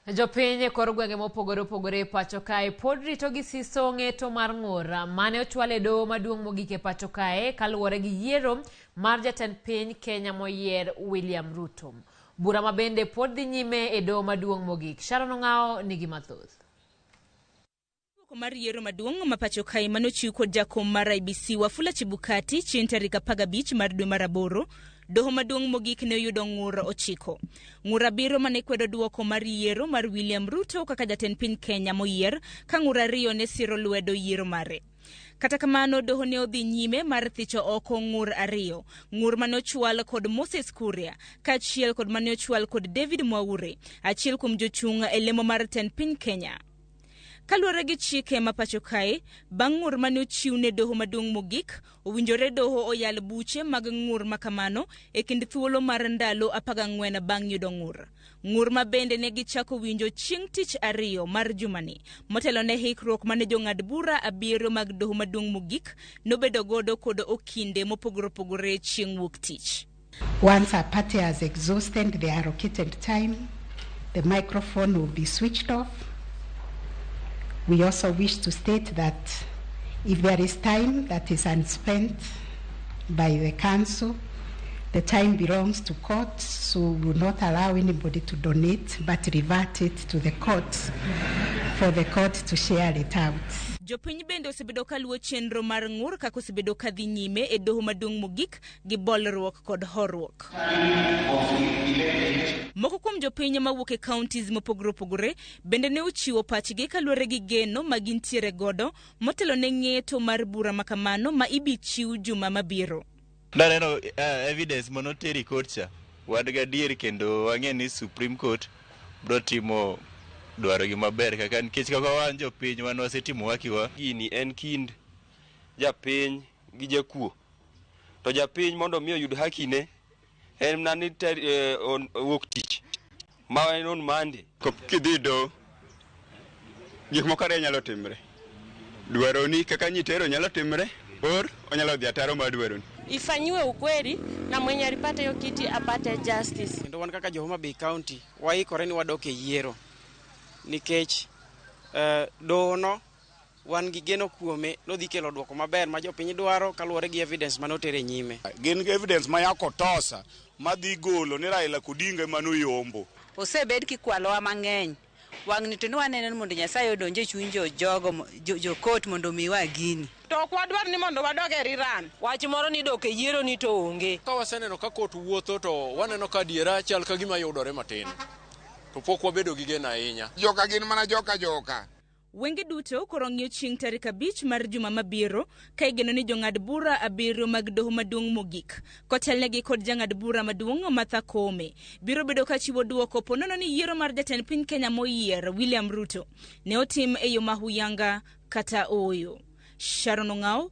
Jopiny e kor gwenge mopogore opogore e pacho kae pod rito gi siso ng'eto mar ng'ur mane ochwal e doho maduong' mogik e pacho kae kaluwore gi yiero mar jatend piny Kenya moyier William Ruto. Bura ma bende pod dhi nyime e doho maduong' mogik. Sharon Ong'awo nigi mathoth. Duoko mar yiero maduong' ma pacho kae mane ochiw kod jakom mar IEBC Wafula Chebukati chieng' tarik 15 mar dwe mar aboro, doho maduong' mogik ne oyudo ng'ur 9. Ng'ur 7 mane kwedo duoko mar yiero mar William Ruto kaka jatend piny Kenya moyier ka ng'ur 2 ne siro lwedo yiero mare. Kata kamano doho ne odhi nyime mar thicho oko ng'ur 2, ng'ur mane ochwal kod Moses Kuria kaachiel kod mane ochwal kod David Mwaure, achiel kuom jochung' e lemo mar tend piny Kenya. Kaluwore gi chike ma pacho kae, bang' ng'ur mane ochiw ne doho maduong' mogik, owinjore doho oyal buche mag ng'ur ma kamano e kind thuolo mar ndalo 14 bang' yudo ng'ur. Ng'ur ma bende ne gichako winjo chieng' tich ariyo mar jumani, motelo ne hikruok mane jong'ad bura 7 mag doho maduong' mogik nobedo godo kod okinde mopogore opogore chieng' wuok tich. Once a party has exhausted the allocated time, the microphone will be switched off. We also wish to state that if there is time that is unspent by the council, the time belongs to court, so we will not allow anybody to donate, but revert it to the court for the court to share it out. Jopiny bende osebedo ka luwo chenro mar ng'ur kaka osebedo ka dhi nyime e doho maduong' mogik gi bolruok kod horuok. Moko kuom jopiny mawuok e counties mopogore opogore bende ne ochiwo pachgi kaluwore gi geno ma gintiere godo motelo ne ng'eto mar bura ma kamano ma ibi chiw juma mabiro. Naneno evidence manoter e court cha, wan gadier kendo wang'e ni Supreme Court biro timo dwarogi maber kaka nikech kaka wan jopiny wan wasetimo haki wa. Gini en kind japiny gi jakuo. To japiny mondo mi oyud hakine en mana ni wuok tich ma en on Monday. Kidhi doho, gik moko ariyo nyalo timre. Dwaroni kaka nyitero nyalo timre or onyalo dhi ataro mar dwaroni. Ifanyiwe ukweli na mwenye alipata hiyo kiti apate justice. Kendo wan kaka jo Homa Bay County waikore ni wadok e yiero nikech doho no wan gi geno kuome nodhi kelo duoko maber ma jopiny dwaro kaluwore gi evidence mane oter e nyime. Gin evidence ma ya kotosa madhi golo ni Raila Odinga ema noyombo. Osebed kikwalowa mang'eny. Wang'ni to ne waneno ni mondo Nyasaye odonj e chuny jogo jo court mondo omiwa gini. To ok wadwar ni mondo wadog e rerun. Wach moro ni dok e yiero ni to onge. Ka waseneno ka court wuotho to waneno ka adiera chal ka gima yudore matin. To pok wabedo gi geno ahinya. Joka gin mana joka joka. Wenge duto koro ng'iyo chieng' tarik 5 mar juma mabiro ka igeno ni jong'ad bura 7 mag doho maduong' mogik kotelnegi kod jang'ad bura maduong' Martha Koome biro bedo ka chiwo duoko ponono ni yiero mar jatend piny Kenya moyier William Ruto ne otim e yo ma huyanga kata ooyo. Sharon Ong'awo,